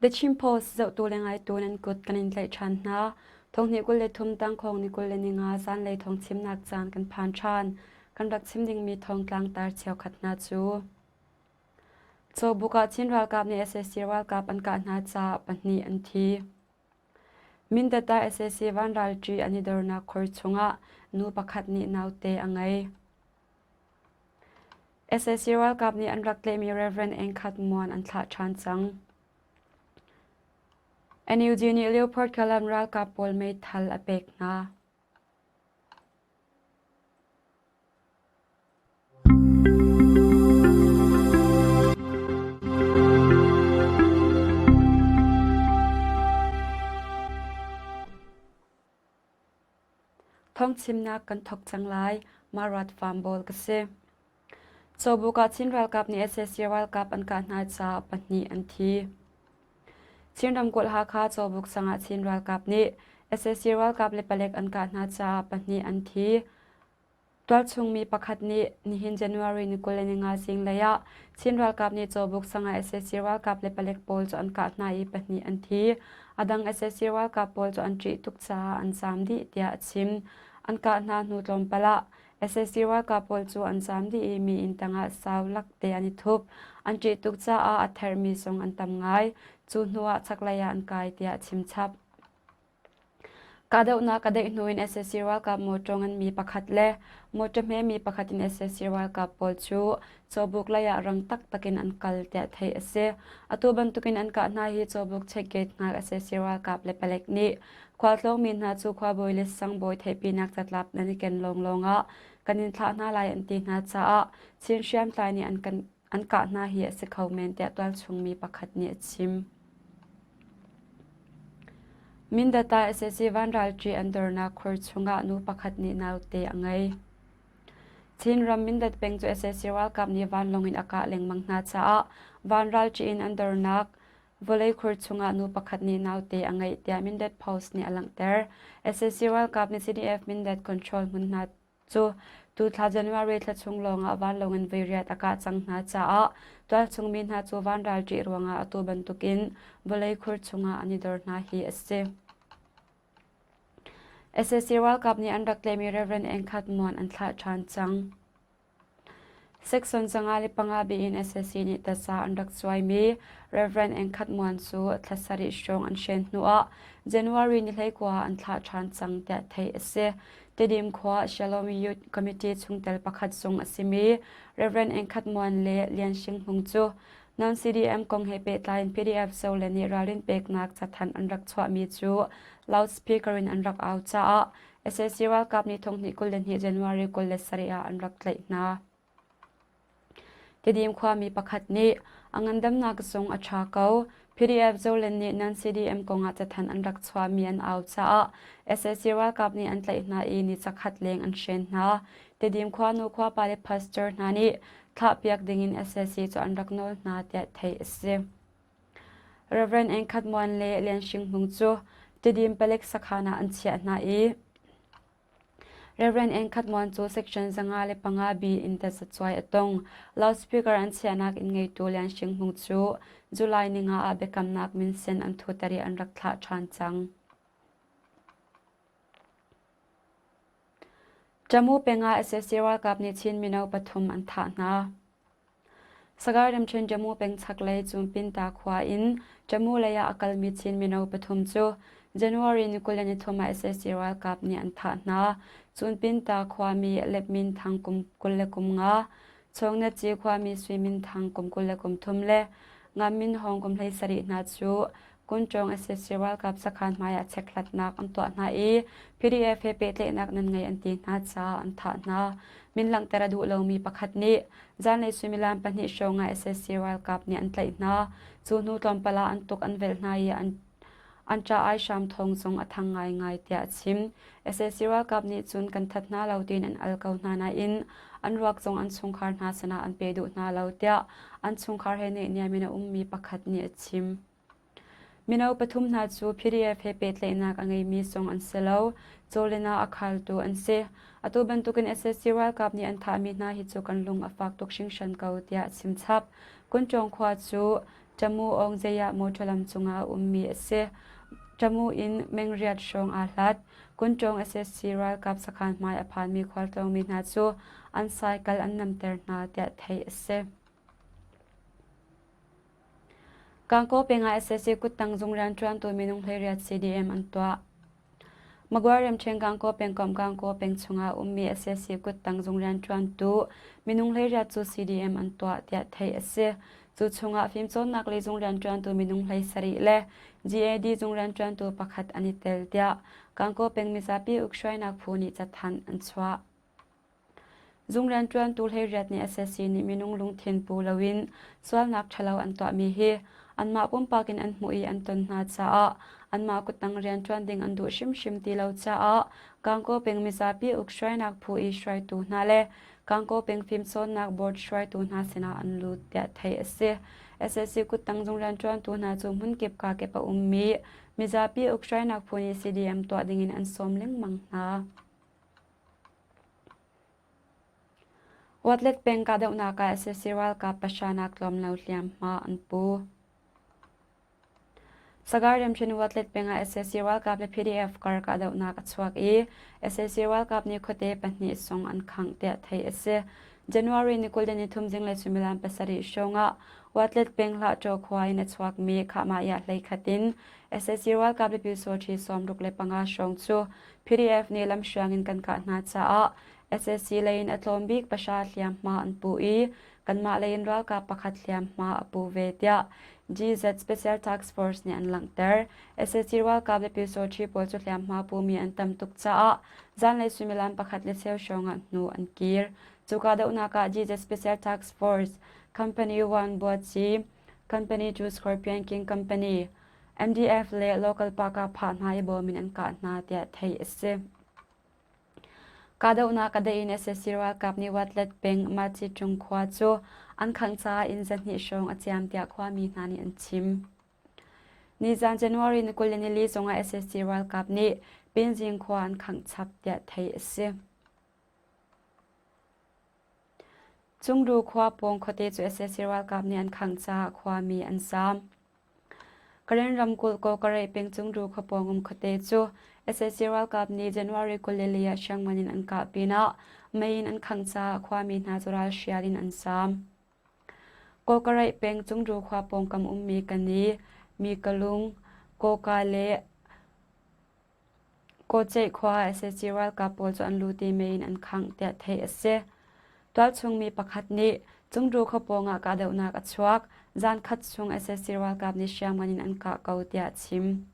The Chin Post zohtu le ngaitu nan kut kan in tlaih ṭhan hna. Thonghnih 23 tangkhawng ni 25 zanlei thawngchimnak caan kan phan ṭhan. Kan rak chim dingmi thawngtlang tar cheukhat hna cu. Cawbuk ah Chin ralkap nih sac ralkap an kah hna caah pahnih an thi. Mindat ah sac vanralṭi an i dornak khor chungah nu pakhat nih naute a ngei. Sac ralkap nih an rak tlaihmi Rev. Eng Khat Muan an thlah ṭhan cang. NUG nih Leopard Kalam ralkap pawl meithal a pek hna. Thawngchimnak kan thawk cang lai. Marat Farm ka si. Cawbuk ah Chin ralkap nih sac ralkap an kah hna caah pahnih an thi. Chin ramkulh Hakha Cawbuk sang ah Chin ralkap nih sac ralkap le palek an kah hna caah pahnih an thi. Tualchung mi pakhat nih nihin January ni 25 zinglei ah Chin ralkap nih Cawbuk sang ah sac ralkap le palek pawl cu an kah hna i pahnih an thi. A dang sac ralkap pawl cu an ṭih tuk caah an zaam dih tiah a chim. An kah hna hnu tlawmpal ah sac ralkap pawl cu an zaam dih i mi inn tangah sau lakte an i thup. An ṭih tuk caah a thermi zong an tam ngai. Cu hnu ah chaklei ah an kai tiah a chim chap. Kahdohnak a daih hnu in sac ralkap mawṭaw nganmi pakhat le mawṭaw hmemi pakhat in sac ralkap pawl cu Cawbuk lei ah rang taktak in an kal tiah theih a si. Atu bantukin an kah hna hi Cawbuk checkgate hngak sac ralkap le palek nih khualtlawngmi hna cu khuabawi le sangbawi theihpinak catlap nan i ken lawnglawng ah kan in thlah hna lai an ti hna caah Chin hriamtlai nih an kan an kah hna hi a si kho men tiah tualchungmi pakhat nih a chim. Mindat ah sac vanralṭi an dornak khur chungah nu pakhat nih naute a ngei. Chinram Mindat peng cu sac ralkap nih vanlawng in a kah lengmang hna caah vanralṭi in an dornak vawlei khur chungah nu pakhat nih naute a ngeih tiah Mindat Post nih a langhter. Sac ralkap nih CDF Mindat control hmun hna cu tuthla January thla chung lawngah vanlawng in voi riat a kah cang hna caah tualchung mi hna cu vanral ṭih ruangah atu bantukin vawlei khur chungah an i dor hna hi a si. Sac ralkap nih an rak tlaihmi Reverend Eng Khat Muan an thlah ṭhan cang. Section 55 bi in sac nih taza an rak cuaimi Rev. Eng Khat Muan cu thla sarih hrawng an hren hnuah January ni 19 ah an thlah ṭhan cang tiah theih a si. Tedim khua Shalom Youth Committee chungtel pakhat zong a simi Rev. Eng Khat Muan le Lian Shing Hmung cu non-CDM kong he pehtlai in PDF Zole nih ralrin peknak cathanh an rak chuahmi cu loudspeaker in an rak au caah Sac ralkap nih thonghnih 22 January 27 ah an rak tlaih hna. Tedim khuami pakhat nih a ngandamnak zong a ṭha ko. PDF Zolen nih nan CDM kongah cathanh an rak chuahmi an au caah sac ralkap nih an tlaih hna i ni zakhat leng an hren hna. Tedim khuanu khuapa le pastor hna nih thlahpiak dingin sac cu an rak nawl hna tiah theih a si. Rev. Eng Khat Muan le Lian Shing Hmung cu Tidim palek sakhan ah an chiah hna i Rev. Eng Khat Muan cu Section 505 B in tazacuai a tong. Loudspeaker an chiahnak inn ngeitu Lian Shing Hmung cu July ninga ah biakamnak minsen an thuter i an rak thlah ṭhan cang. Tamu peng ah sac ralkap nih Chin mino pathum an thah hna. Sagaing ramṭhen Jammu peng chaklei Cunpinta khua in Jammu lei ah a kalmi Chin mino pathum cu January ni 23 ah sac ralkap nih an thah hna. Cunpinta khuami Letmin Thang kum 25, Chongnatci khuami Sui Min Thang kum 23 le Ngam Min Hawng kum 17 hna cu Kuncawng sac ralkap sakhan hmai ah chekhlatnak an tuah hna i PDF he pehtlaihnak nan ngei an ti hna caah an thah hna. Min langhter a duh lomi pakhat nih zanlei suimilam pahnih hrawng ah sac ralkap nih an tlaih hna. Cu hnu tlawmpal ah an tuk an velh hna i an an ṭah ai hram thawng zong a thang ngaingai tiah a chim. Sac ralkap nih cun kan that hna lo tiin an al ko hna nain an ruak zong an chungkhar hna sinah an pe duh hna lo tiah an chungkhar he neihniam in a ummi pakhat nih a chim. Mino pathum hna cu PDF he pehtlaihnak a ngeimi zong an si lo. Cawlin ah a khaltu an si. Atu bantukin sac ralkap nih an thahmi hna hi cu kan lung a fak tuk hringhran ko tiah a chim chap. Kuncawng khua cu. Tamu Aungzei ah motor lam cungah a ummi a si. Tamu in mengriat hrawng aa hlat. Kunṭawng SSC ralkap sakhan hmai a phanmi khualtlawngmi hna cu an cycle an namter hna tiah theih a si. Gangaw peng ah sac kuttang zung rianṭuantu minung 18 CDM an tuah. Magway ramṭhen Gangaw pengkomh Gangaw peng chungah ummi sac kuttang zung rianṭuantu minung 18 cu CDM an tuah tiah theih a si. Cu chungah fimcawnnak lei zung rianṭuantu minung 17 le GAD zung rianṭuantu pakhat an i tel tiah Gangaw peng mizapi ukhruainak phu nih cathanh an chuah. Zung rianṭuantu hleiriat nih sac nih minung lungthin pu loin sualnak ṭhalo an tuahmi hi anmah pumpak in an hmuh i an ton hna caah anmah kuttang rianṭuan ding an duh hrimhrim ti lo caah Gangaw peng mizapi ukhruainak phu i hruaitu hna le Gangaw peng fimcawnnak board hruaitu hna sinah an lut tiah theih a si. Sac kuttang zung rianṭuantu hna cu hmunkip kakip a ummi mizapi ukhruainak phu nih CDM tuah dingin an sawm lengmang hna. Watlet peng kahdohnak ah sac ralkap pahra nak tlawm lo hliamhma an pu. Sagaing ramṭhen Watlet peng ah sac ralkap le PDF kar kahdohnak a chuak i sac ralkap nih khuate pahnih sung an khangh tiah theih a si. January ni 23 zinglei suimilam pasarih hrawng ah Watlet peng Hlahṭaw khua in a chuakmi Khahmah hleikhat in sac ralkap le pyusawṭhi 65 hrawng cu PDF nih lamhruang in kan kah hna caah sac lei in a tlawm bik pahra hliamhma an pu i kanmah lei in ralkap pakhat hliamhma a pu ve tiah GZ Special Task Force nih an langhter. Sac ralkap le pyusawṭhi pawl cu hliamhma pumi an tam tuk caah zanlei suimilam pakhat le cheu hrawng ah hnu an kir. Cu kahdohnak ah GZ Special Task Force Company 1 Buaci, Company 2 Scorpion King Company, MDF le local park ah phah hna i bawm in an kah hna tiah theih a si. Kahdohnak a daih in sac ralkap nih Watlet peng Machitung khua cu an khangh caah inn zahnih hrawng a ciam tiah khuami hna nih an chim. Nizan January ni 24 zongah sac ralkap nih Pinzing khua an khangh chap tiah theih a si. Cungdu khua pawng khuate cu sac ralkap nih an khangh caah khuami an zaam. Karen ramkulh Kawkareh peng Cungdu khua pawng um khuate cu sac ralkap nih January 24 ah Chiangman in an kah pinah mei in an khangh caah khuami hna cu ralhrial in an zaam. Kawkareh peng Cungdu khua pawngkam ummi Kani, Mikalung, Kawka le Kawceih khua sac ralkap pawl cu an lut i mei in an khangh tiah theih a si. Tualchung mi pakhat nih Cungdu khua pawng ah kahdohnak a chuak. Zan khat chung sac ralkap nih hriamngan in an kah ko tiah a chim.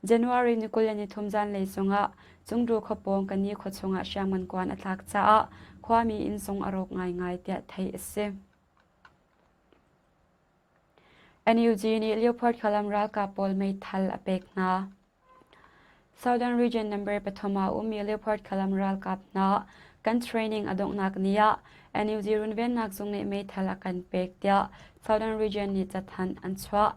January ni 23 zanlei zongah Cungdu khua pawng Kani khua chungah hriamngan kuan a tlak caah khuami inn zong a rawk ngaingai tiah theih a si. NUG nih Leopard khalam ralkap pawl meithal a pek hna. Southern Region Number pathum ah ummi Leopard khalam ralkap hna kan training a donghnak ni ah NUG runvennak zung nih meithal a kan pek tiah Southern Region nih cathanh an chuah.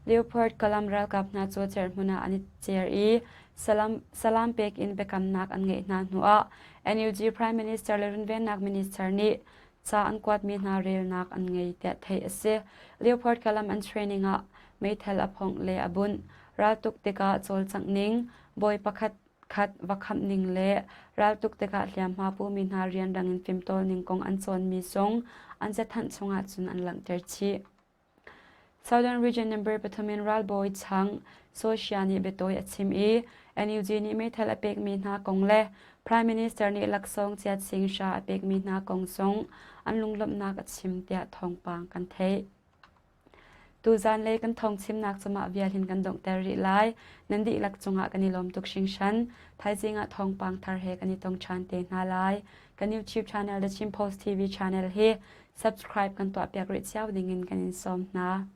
Leopard kalam ralkap hna cu cerhmun ah an i cer i salam, salam pek in biakamnak an ngeih hna hnuah NUG Prime Minister le runvennak minister nih ca an kuatmi hna relnak an ngei tiah theih a si. Leopard kalam an training ah meithal a phongh le a bunh. Raltuk tikah cawlcangh ning, bawi pakhat khat va khamh ning le raltuk tikah hliamhma pumi hna rianrang in fimtawl ning kong an cawnmi zong an cathanh chungah cun an langhter chih. Southern Region Number pathum in ralbawi Chang Sosia nih biatawi a chim i NUG nih meithal a pekmi hna kong le Prime Minister nih laksawng chiat sing hra a pekmi hna kong zong an lunglawmhnak a chim tiah thawngpang kan theih. Tuzan le kan thawng chimnak cu mah vial hin kan donghter rih lai. Nan dihlak cungah kan i lawm tuk hringhran. Thaizing ah thawngpang thar he kan i tong ṭhan te hna lai. Kan YouTube channel The Chin Post TV channel hi subscribe kan tuahpiak rih cio dingin kan in sawm hna.